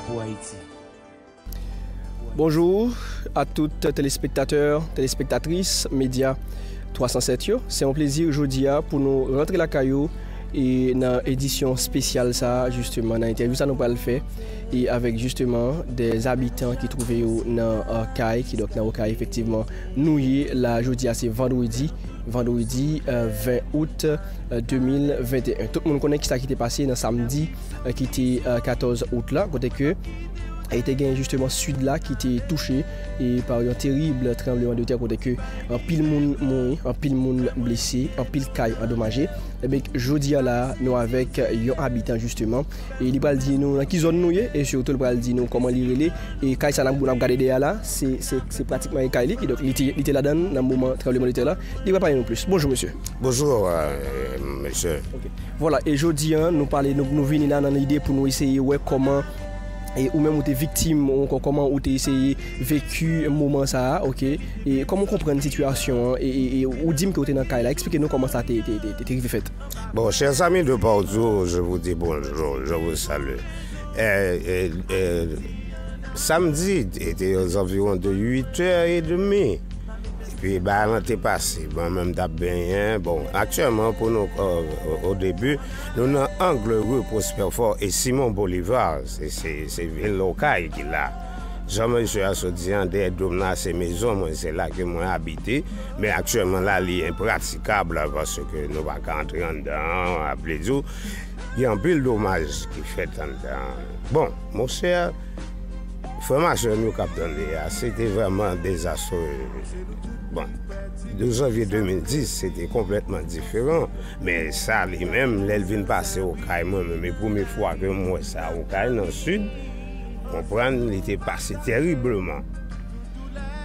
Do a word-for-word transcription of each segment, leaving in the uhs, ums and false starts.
Pou Ayiti. Bonjou a tout telespektatè, telespektatris Medya twa san sèt yo. Se yon plezi jodi a pou nou rantre lakay ou e nan edisyon espesyal sa a, jisteman, nan entèvyou sa nou pral fè e avèk jisteman de abitan ki twouve yo nan, euh, kay, kidonk nan Okay, efektivman, nou ye la jodi a, se vandredi, vandredi, euh, ven out, euh, de mil venteyen. Tout moun konnen kisa ki te pase nan samdi, euh, ki te, euh, katòz out la, kote ke e te gen jisteman sid la ki te touche e pa yon terib tranbleman de tè kote ke anpil moun mouri, anpil moun blese, anpil kay andomaje. Ebyen, jodi a la, nou avèk yon abitan jisteman. E li pral di nou nan ki zòn nou ye, e sitou li pral di nou kòman li rele. E kay sa n ap, n ap gade dèyè la, se, se, se pratikman yon kay li, ki donk li te, li te ladan l nan moman tranbleman de tè la. Li pral pale nou plis. Bonjou, mesye. Bonjou, euh, mesye. Ok. Vwala, e jodi a, nou pale, nou, nou vini la nan lide pou nou eseye wè kòman e ou menm ou te viktim, ou ankò kòman ou te eseye veki moman sa a, ok? E kòman w konprann sitiyasyon an, e, e, e ou di m ke w te nan kay la, eksplike nou kòman sa te, te, te, te, te rive fèt. Bon, chers amis de Porto, je vous dis bonjour, je vous salue. Euh, euh, euh, samedi, était aux environs de huit heures et demie. Epi, bagay lan te pase, mwen menm t ap benyen. Bon, aktyèlman, pou nou, euh, o, o debi, nou nan Angle Rue Prosper Faure e Simon Bolivar. Se, se, se vil Okay ki la. Jan mesye a sot di an, dèyè do m nan, se mezon mwen, se la ke mwen abite. Men aktyèlman la, li enpratikab, paske nou pa ka antre anndan an, ap vle di w, gen anpil domaj ki fèt anndan an. Bon, monchè, frè m ak sè m yo k ap tande a, se te vrèman dezastre. Bon, douz janvye de mil dis, se te konplètman diferan. Men sa li menm, lè l vin pase Okay mwen menm, e premye fwa ke m wè sa Okay nan sid, konprann, li te pase tèribleman.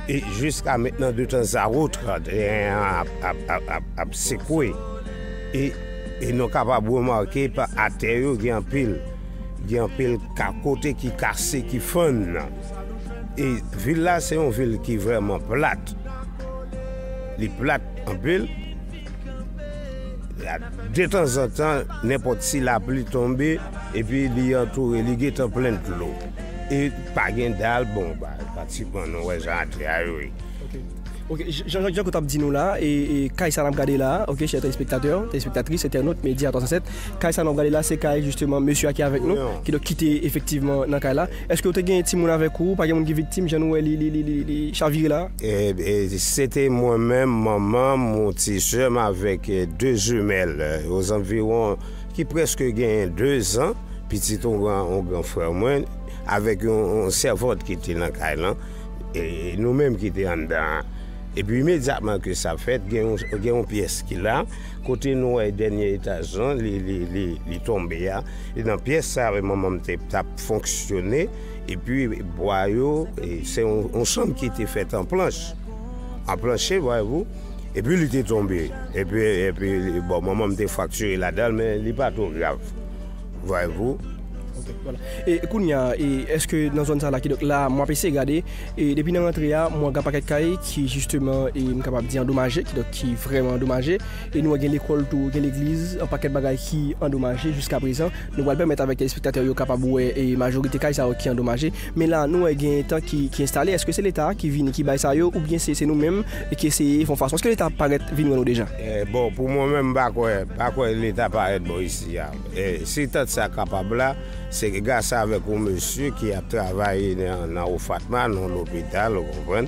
E jiska mentnan, de tan a wot, teyen an ap, ap, ap, ap, ap sekwe. E, e nou kapab remake pa atè yo, gen anpil, gen anpil ka, kote ki kase, ki fann. E vil la, se yon vil ki vrèman plat. Li plat anpil. Detanzantan, nenpòt ti lapli tonbe, epi li antoure, li gentan plen dlo. E pa gen dal, bon, ba, pratikman, nou wè jan atè a yo ye. Ok. Ok, jan, jan, jan ke w t ap di nou la, e, e kay sa n ap gade la, ok, chè telespektatè, telespektatris, entènot, Medya twa san sèt, kay sa n ap gade la, se kay, jisteman, mesye a ki avèk nou, ki donk ki te efektivman nan kay la. Èske w te gen timoun avèk ou? Pa gen moun ki viktim, jan nou wè li, li, li, li, li chavire la? E, e, se te mwen menm, manman m, yon ti sè m avèk, e, de jimèl, e, ozanviwon, ki prèske genyen de zan, pitit yon gran, yon gran frè mwen, avèk yon, yon sèvant ki te nan kay lan, e nou menm ki te anndan an. Epi imedyatman ke sa fèt, gen yon, gen yon pyès ki la, kote nou wè dènye etaj lan, li, li, li, li tonbe a. E nan pyès sa, manman m te, t ap fonksyone, epi bwa yo, e se yon, yon chanm ki te fèt an planch. An planche, vwayevou. Epi li te tonbe. Epi, epi, bon, manman m te fraktire ladan l, men li pa twò grav. Vwayevou. Ok, vwala. E kounye a, e èske nan zòn sa la, kidonk la, m ap eseye gade, e depi nan rantre a, m wè gen pakèt kay ki, jisteman, e m kapab di andomaje, kidonk ki vrèman andomaje. E nou wè gen lekòl tou, gen legliz, yon pakèt bagay ki andomaje jiska prezan. Nou pral pèmèt avèk telespektatè yo kapab wè, e majorite kay sa yo ki andomaje. Men la, nou wè gen tan ki, ki enstale. Èske se Leta ki vini, ki bay sa yo, oubyen se, se nou menm ki eseye fè yon fason? Èske Leta parèt vin wè nou deja? E, bon, pou mwen menm, m pa kwè, pa kwè Leta parèt bò isi a. E, si tant sa kapab la, se gras avèk yon mesye ki ap travay nan, nan Ofatma, nan lopital, ou konprann.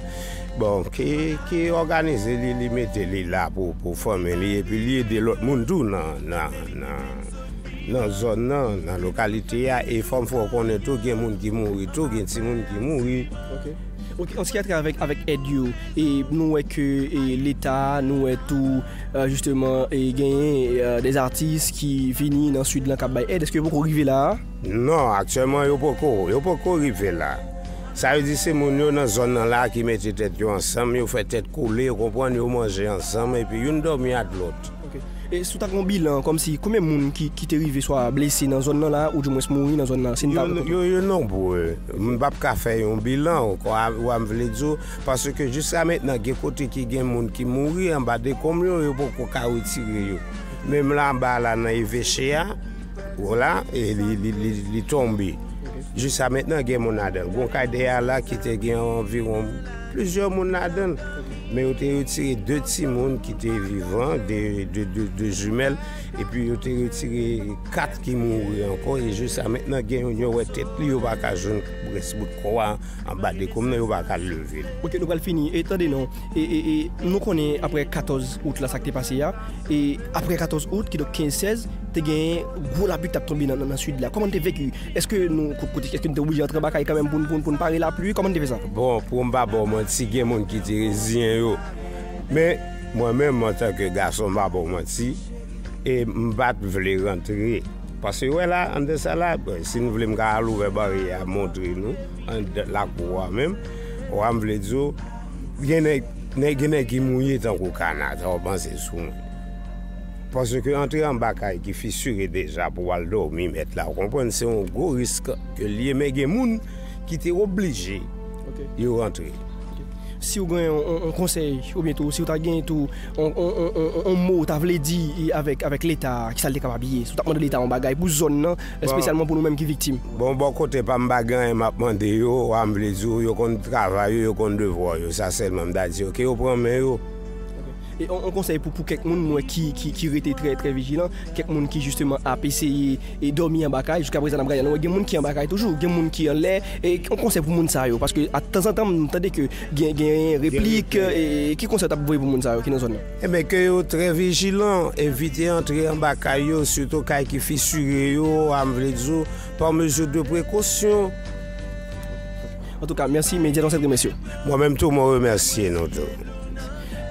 Bon, ki, ki òganize li, li mete li la pou, pou fanmi li, epi li ede lòt moun tou nan, nan, nan, nan zòn nan, nan lokalite a, e fò m fè w konnen tou, gen moun ki mouri tou, gen timoun ki mouri. Ok. Ok, an se ki a trè avèk, avèk èd yo, e nou wè ke, e, Leta, nou wè tou, e, jisteman, e, genyen, e, de atis ki vini nan sid lan k ap bay èd. Èske yo poko rive la a? Non, aktyèlman, yo poko, yo poko rive la. Sa vle di se moun yo nan zòn nan la ki mete tèt yo ansanm, yo fè tèt kole, ou konprann, yo manje ansanm, epi youn dòmi ak lòt. Ok. E si w ta gen yon bilan, kòmsi, konbyen moun ki, ki te rive swa blese nan zòn nan la, oudimwens mouri nan zòn nan, si n ta... Yo, yo, yo nonbre. M p ap ka fè yon bilan, ou a, ou a m vle di w, paske jiska mentnan, gen kote ki gen moun ki mouri anba dekonm yo, yo poko ka retire yo. Menm la anba la nan eveche a, vwala, e li, li, li, li tonbe. Ok. Jiska mentnan, gen moun ladan l. Gon kay dèyè a la ki te gen anviwon plizyè moun ladan l. Men yo te retire de timoun ki te vivan, de, de, de, de jimèl, epi yo te retire kat ki mouri ankò, e jiska mentnan, gen youn yo wè tèt li, yo pa ka jwenn rès bout kò a anba dekonm nan, yo pa ka leve l. Ok, nou pral fini. E tande non, e, e, e, nou konnen apre katòz out la, sa k te pase a, e apre katòz out, kidonk kenz sèz, te gen gwo lapli k t ap tonbe nan, nan, nan sid la. Kòman n te veki? Èske nou, ko-, kote, èske n te oblije antre anba kay kanmenm pou n, pou n, pou n pare lapli? Kòman n te fè sa? Bon, pou m pa ba w manti, gen moun ki te reziyen yo. Men, mwen menm, antanke gason, m pa ba w manti, e m pa t vle rantre. Paske, wè la, anndan sa la, bon, si n vle, m ka al ouvè baryè a, montre nou, anndan lakou a menm. Wa, m vle di w, gen nèg, nèg, gen nèg ki mouye tankou kana, sa w panse sou mwen. Paske antre anba kay ki fisire deja pou w al dòmi, mèt la, w konprann, se yon gwo risk ke l ye, men gen moun ki te oblije Ok. yo rantre. Ok. Si w gen yon, yon, yon konsèy, oubyen tou, si w ta gen tou yon, yon, yon, yon, yon mo w ta vle di avèk, avèk Leta, kisa l te kapab ye? Si w t ap mande Leta yon bagay pou zòn nan, Bon. espesyalman pou nou menm ki viktim. Bon, bò kote pa m, m pa gen anyen m ap mande yo, wa, m vle di w, yo konn travay yo, yo konn devwa yo, sa sèlman m ta di yo, ke yo pran men yo. Ok. E yon, yon konsèy pou, pou kèk moun, mwen, ki, ki, ki rete trè, trè vijilan, kèk moun ki, jisteman, ap eseye e dòmi anba kay, jiska prezan n ap gade, nou wè gen moun ki anba kay toujou, gen moun ki anlè, e yon konsèy pou moun sa yo, paske a tanzantan, m tande ke gen, gen replik, replik. E ki konsèy w t ap voye pou moun sa yo ki nan zòn nan? Ebyen, ke yo trè vijilan, evite antre anba kay yo, sitou kay ki fisire yo, a, m vle di w, pa mezi de prekosyon. Antouka, mèsi, medya nou sèt remèsye w. Mwen menm tou, mwen remèsye nou tou.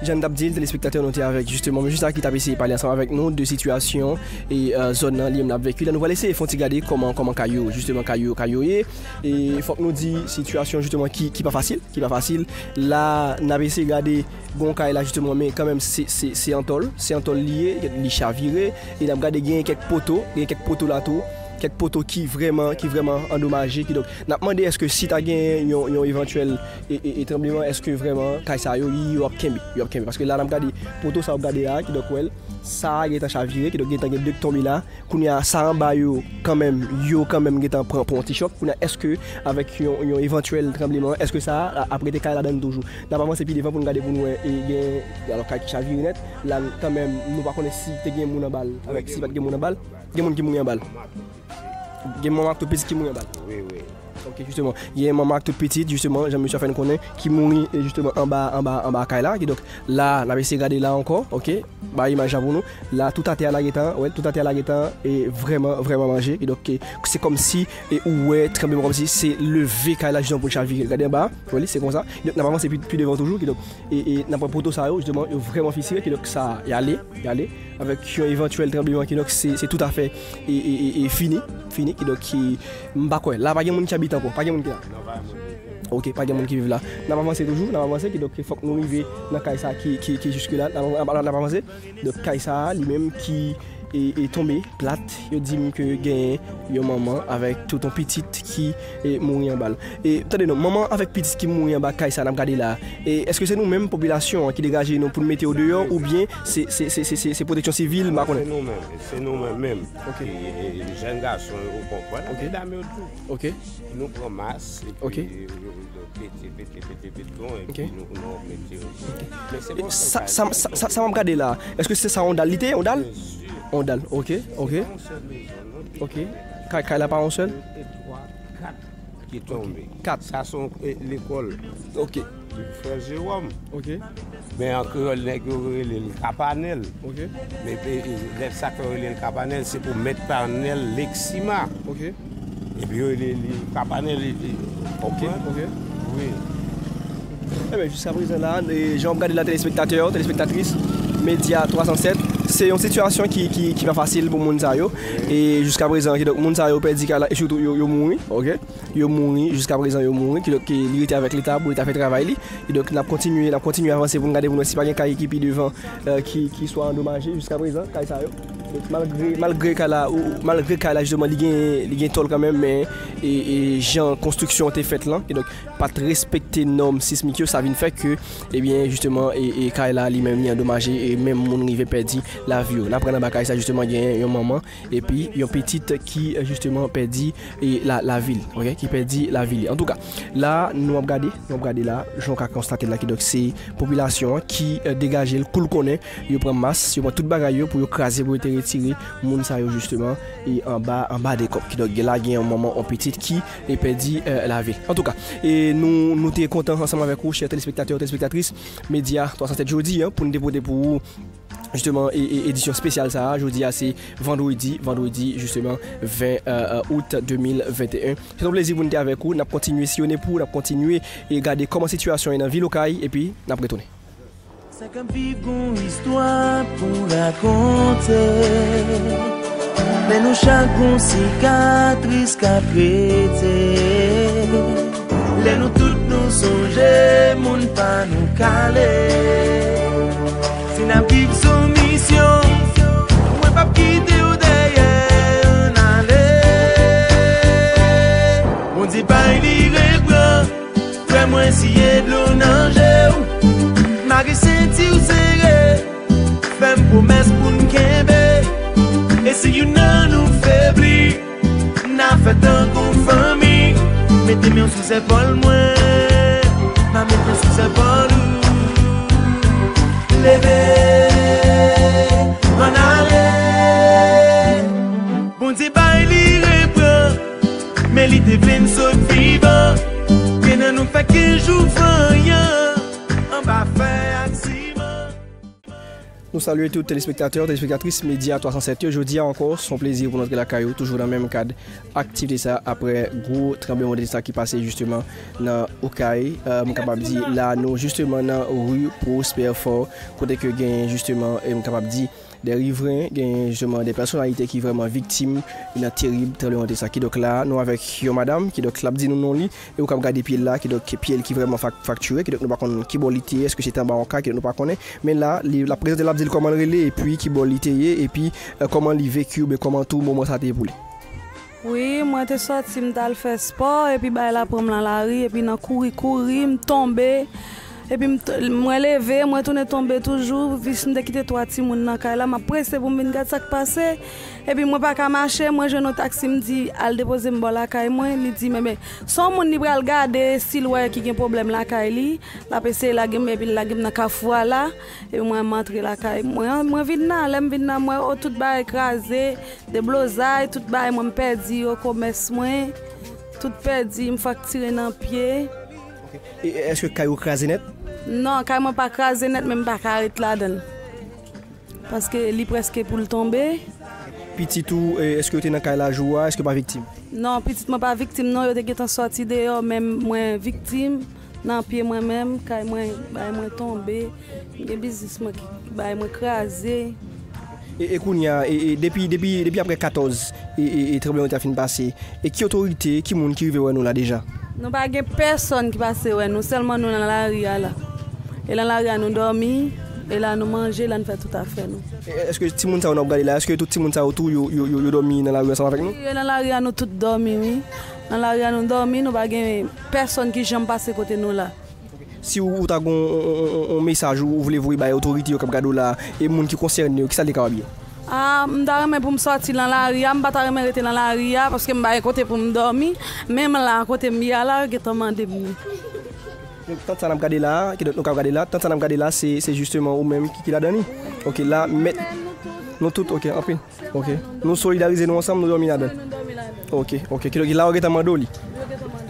Jan n t ap di l, telespektatè, nou te avèk, jisteman, mesye sa ki t ap eseye pale ansanm avèk nou de sitiyasyon e, e, zòn nan, li menm l ap veki la. Nou pral eseye fè yon ti gade kòman, kòman kay yo, jisteman, kay yo, kay yo ye. E fòk nou di, sitiyasyon, jisteman, ki, ki pa fasil, ki pa fasil. La, n ap eseye gade, gon kay la, jisteman, men kanmenm, se, se, se an tòl, se an tòl li ye, li chavire, e n ap gade, gen kèk poto, gen kèk poto la tou, kèk poto ki vrèman, ki vrèman andomaje, kidonk, n ap mande èske si ta gen yon, yon evantyèl e, e, e tranbleman, èske vrèman kay sa yo, yo ap kenbe, yo ap kenbe. Paske la, n ap gade poto sa w ap gade a, kidonk, wè l, sa a gentan chavire, kidonk, gentan gen de k tonbe la. Kounye a, sa anba yo, kanmenm, yo kanmenm gentan pran, pran yon ti chòk. Kounye a, èske avèk yon, yon evantyèl tranbleman, èske sa a ap rete kay ladan l toujou? N ap avanse pi devan pou n gade, pou n wè, e gen, alò, kay ki chavire nèt. La, kanmenm, nou pa konnen si te gen moun anba l, avèk si pa t gen moun anba l. Gen moun ki mouri anba l. Gen manman ak tout pitit ki mouri anba l. Wi, wi. Ok, jisteman. Gen manman ak tout pitit, jisteman, jan mesye a fè n konnen, ki mouri, e, jisteman, anba, anba, anba kay la. Kidonk, la, n ap eseye gade la ankò, ok? Ba imaj la pou nou. La, tout atè a la gentan, wè, tout atè a la gentan, e, vrèman, vrèman manje. Kidonk, e, se kòmsi, e, ou wè, tranbleman kòmsi se leve kay la, jisteman, pou l chavire. Gade anba, wè li, se konsa. Kidonk, n ap avanse pi, pi devan toujou, kidonk, e, e, n ap wè poto sa yo, jisteman, yo vrèman fisire, kidonk, sa, y ale, y ale. Avèk yon evantyèl tranbleman, kidonk, se, se toutafè, e, e, e, e fini, fini, kidonk, ki, m pa kwè. La, pa gen moun ki abite ankò, pa gen moun ki la. Ok, pa gen moun ki viv la. N ap avanse toujou, n ap avanse, kidonk, fòk nou rive nan kay sa ki, ki, ki jiske la. N ap, n ap, n ap avanse. Donk, kay sa a, li menm ki, e, e tonbe plat, yo di m ke gen yon manman avèk tout yon pitit ki, e, mouri anba l. E, tande non, manman avèk pitit ki mouri anba kay sa n ap gade la. E, èske se nou menm, popilasyon an, ki degaje nou pou n mete yo deyò, oubyen se, se, se, se, se, se pwoteksyon sivil, m pa konnen? Se nou menm, se nou menm menm. Ok. E, e, jèn gason yo, ou konprann, ak medam yo tou. Ok. Nou pran mas, epi, Ok. e, e, pete, pete, pete beton, Ok. epi nou, nou mete yo. Men se E bon sa, sa, sa, sa, sa, sa m ap gade la, èske se sa yon dal li te ye, yon dal? Byen si. Yon dal, ok, ok. Se pa yon sèl mezon, non, ki Ok. Kay, kay la pa yon sèl? De, twa, kat ki tonbe. Kat. Sa se yon, e, lekòl. Ok. Frè Jewòm. Ok. Men an kreyòl, nèg yo rele l kapanèl. Ok. Men, e, e, lè sa k fè yo rele l kapanèl, se pou mèt panèl Lexima. Ok. Epi yo rele li kapanèl, li, li, Ok, konprann? Ok. Wi. Ebyen, jiska prezan la, e, jan w ap gade la, telespektatè, telespektatris, Medya twa san sèt, se yon sitiyasyon ki, ki, ki pa fasil pou moun sa yo. E jiska prezan, kidonk, moun sa yo pèdi kay la, e sitou yo, yo mouri, ok? Yo mouri, jiska prezan yo mouri, kidonk, e, li rete avèk Leta pou Leta fè travay li. Kidonk, n ap kontinye, n ap kontinye avanse pou n gade pou n wè si pa gen kay ki pi devan, e, ki, ki swa andomaje jiska prezan, kay sa yo. Malgre, malgre kay la, ou, ou- malgre kay la, jisteman, li gen, li gen tòl kanmenm, men e, e jan konstriksyon an te fèt lan, kidonk, pa t respekte nòm sismik yo, sa vin fè ke, ebyen, jisteman, e, e kay la, li menm, li andomaje, e menm moun rive pèdi lavi yo. N aprann anba kay sa, jisteman, gen yon manman, epi yon pitit ki, e, jisteman, pèdi, e, la, lavi l, ok, ki pèdi lavi li. Antouka, la, nou ap gade, nou ap gade la, jan w ka konstate la, kidonk, se popilasyon an ki, e, degaje l, kou l konnen, yo pran mas, yo pran tout bagay yo pou yo kraze, pou yo te retire moun sa yo, jisteman, e anba, anba dekòb. Kidonk, gen la, gen yon manman, yon pitit ki, e, pèdi, e, lavi l. Antouka, e nou, nou te kontan ansanm avèk ou, chè telespektatè, telespektatris, Medya twa san sèt jodi a, pou n te pote pou ou, jisteman, e, e, edisyon espesyal sa a. Jodi a, se vandredi, vandredi, jisteman, ven, e, e, out de mil venteyen. Se yon plezi pou n te avèk ou. N ap kontinye siyonnen pou ou, n ap kontinye e gade kòman sitiyasyon ye nan vil Okay, epi n ap retounen. Chak k ap viv gon istwa pou rakonte. Men nou chak gon sikatris k ap rete. Lè nou tout nou sonje moun pa nou k ale. Si n ap viv sou misyon, mwen p ap kite w dèyè, ann ale. Bondye bay li repran. Frè mwen, siye dlo nan je w. Mare senti w sere. Fè m pwomès pou n kenbe. E si youn nan nou febli, n a fè tankou fanmi. Mete men w sou zepòl mwen. M a met mwen sou zepòl ou. Leve, ann ale. Bondye bay li repran. Men li te vle n sot vivan. Gen nan nou fè kenz jou vanyan anba fè ak siman. Nou salye tout telespektatè, telespektatris Medya twa san sèt yo. Jodi a ankò, se yon plezi pou n antre lakay ou, toujou nan menm kad aktivite sa, aprè gwo tranblemanntè sa ki pase jisteman nan Okay. E, m kapab di la, nou jisteman nan ri Prosper Faure, kote ke gen jisteman, e m kapab di, de rivren, gen jisteman de pèsonalite ki vrèman viktim nan terib tranblemanntè sa. Kidonk la, nou avèk yon madanm, kidonk l ap di nou non li, e ou kab gade pye l la, kidonk pye l ki vrèman fak-, fraktire, kidonk nou pa konn ki bò li te ye, èske se te anba yon kay, kidonk nou pa konnen. Men la, li, l ap prezante, l ap di l kòman l rele, epi ki bò li te ye, epi, e, kòman li veki, oubyen kòman tou moman sa te ye pou li. Wi, mwen te sòti, m t al fè spò, epi bagay la pran m nan lari, epi nan kouri, kouri, m tonbe. Epi m t-, mwen leve, mwen tounen tonbe toujou, jis m te kite twa timoun nan kay la, m ap prese pou m vin gad sa k pase. Epi mwen pa ka mache, mwen jwenn yon taksi, m di, "Al depoze m bò lakay mwen." Li di, "Men, men, se yon moun li pral gade, si l wè ki gen pwoblèm lakay li, l ap eseye lage m, epi l lage m nan kafou a la." Epi mwen, m antre lakay mwen, mwen vin la, lè m vin la, m wè, o, tout bagay kraze, deblozay, tout bagay mwen m pèdi yo, komès mwen, tout pèdi, m fraktire nan pye. Ok. E, e, èske kay ou kraze nèt? Non, kay mwen pa kraze nèt, men m pa ka ret ladan l. Paske li prèske pou l tonbe. Pitit ou, e, èske yo te nan kay la jou a? Èske yo pa viktim? Non, pitit mwen pa viktim, non, yo te gentan sòti deyò, men mwen viktim nan pye mwen menm, kay mwen, bay mwen tonbe, gen biznis mwen ki bay mwen kraze. E, e kounye a, e, e, depi, depi, depi aprè katòz, e, e, e, tranblemanntè a fin pase, e ki otorite, ki moun ki rive wè nou la deja? Nou pa gen pèsonn ki pase wè nou, sèlman nou nan lari a la. E nan lari a nou dòmi, e la nou manje, la nou fè tout afè nou. E, èske timoun sa yo n ap gade la, èske tout timoun sa yo tou, yo, yo, yo, yo dòmi nan lari ansanm avèk nou? Wi, e nan lari a nou tout dòmi, wi. Nan lari a nou dòmi, nou pa gen pèsonn ki janm pase kote nou la. Si w, ou ta gen yon, yon, yon, yon, yon mesaj ou, ou vle voye bay otorite yo k ap gade w la, e moun ki konsène yo, kisa li kapab ye? A, m ta renmen pou m sòti nan lari a, m pa ta renmen rete nan lari a, paske m pa gen kote pou m dòmi, menm la, kote m ye a la, yo gentan mande m li. Donk, tant sa n ap gade la a, kidonk nou k ap gade la, tant sa n ap gade la, se, se jisteman ou menm ki, ki ladan li? Ok, la, mèt, nou tout, ok, anpil. Ok. Nou solidarize nou ansanm, nou dòmi ladan l. Ok, ok. Kidonk la, yo gentan mande w li.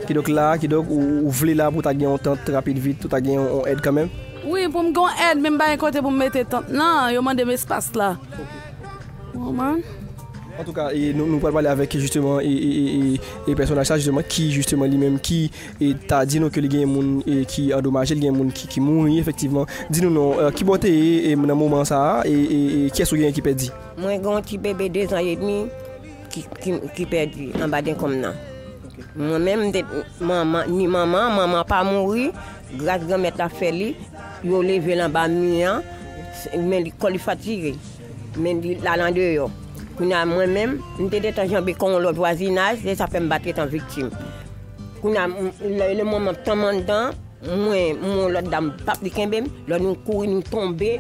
Kidonk la, kidonk ou, ou vle la pou ta gen yon tant rapid vit, pou ta gen yon, yon èd kanmenm? Wi, pou m gen yon èd, men m pa gen kote pou m mete tant nan, yo mande m espas la. Ou konprann? Antouka, e, nou, nou pral pale avèk, jisteman, e, e, e, e, e pèsonaj sa, jisteman, ki, jisteman, li menm, ki, e, ta di nou ke li gen moun, e, ki andomaje, li gen moun ki, ki mouri, efektivman. Di nou non, e, ki bò w te ye, e, nan moman sa a, e, e, e, kiyès ou genyen ki pèdi? Mwen gen yon ti bebe de zan edmi ki, ki, ki pèdi anba denkonm nan. Mwen menm, m te, manman, ni manman, manman pa mouri, gras Granmèt la fè li, yo leve l anba mi an, men li, kò li fatige. Men li l al andeyò. Kounye a mwen menm, m te gentan janbe kon yon lòt vwazinaj, se sa fè m pa t gentan viktim. Kounye a, m- lè lè mwen m ap tann anndan, mwen, mwen yon lòt dam p ap li kenbe m, lè nou kouri, nou tonbe,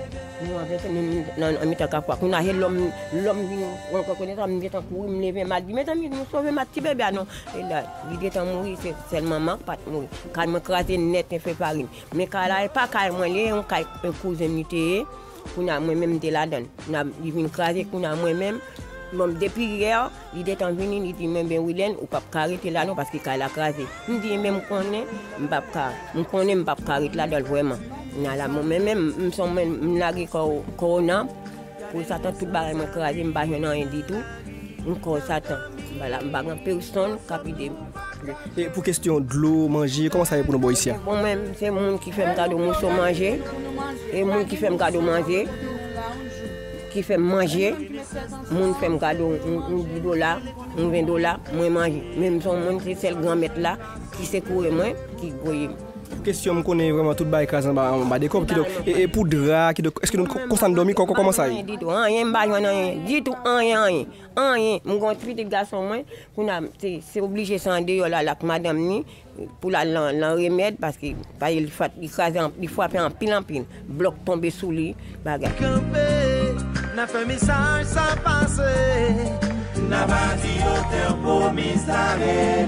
nou anfense, nou, nou, nan, nan mitan kafwa. Kounye a, se lòm, lòm vin rankontre sa, m gentan kouri, m leve m al di, mezanmi, nou sove m ak ti bebe a non. E la, li gentan mouri, se sèl manman k pa t mouri. Kay mwen kraze nèt, enfe farin. Men kay la, e pa kay mwen li ye, yon kay yon kouzen m li te ye. Kounye a, mwen menm, m te ladan l. Kounye a, li vin kraze, kounye a, mwen menm, bon, depi yè, li gentan vini, li di, men, ben, Wilène, ou p ap ka rete la non, paske kay la kraze. M di, men m konnen, m p ap ka, m konnen m p ap ka ret ladan l vrèman. Kounye a la, mwen menm, m, m, m lage kò, kò nan, pou Satan, tout bagay mwen kraze, m pa jwenn anyen ditou. M kò Satan. M pa la, m pa gen pèsonn k ap ede m. E pou kesyon dlo, manje, kòman sa ye pou nou bò isi a? Bon, mwen, se moun ki fè m kado moso manje. E moun ki fè m kado manje, ki fè m manje. Moun fè m kado yon, yon dis dola, yon ven dola, mwen manje. Men m se yon moun, se sèl Granmèt la ki sekoure mwen, ki voye m. Kesyon m konnen vrèman tout bagay kraze anba anba de kòb, kidonk, e, e pou dra, kidonk, èske nou konsa n dòmi, kò- kò- kòman sa ye? Anyen ditou, anyen, m pa jwenn anyen ditou, anyen, anyen, anyen. M gen yon ti pitit gason mwen, kounye a, se se oblije se andeyò l al ak madanm ni, pou l al nan, nan remèd, paske pa li fat, li kraze, an- li frape anpil, anpil. Blòk tonbe sou li, bagay. Kanpe, n a fè mesaj sa pase. N a ba di yo tè pwomi sale.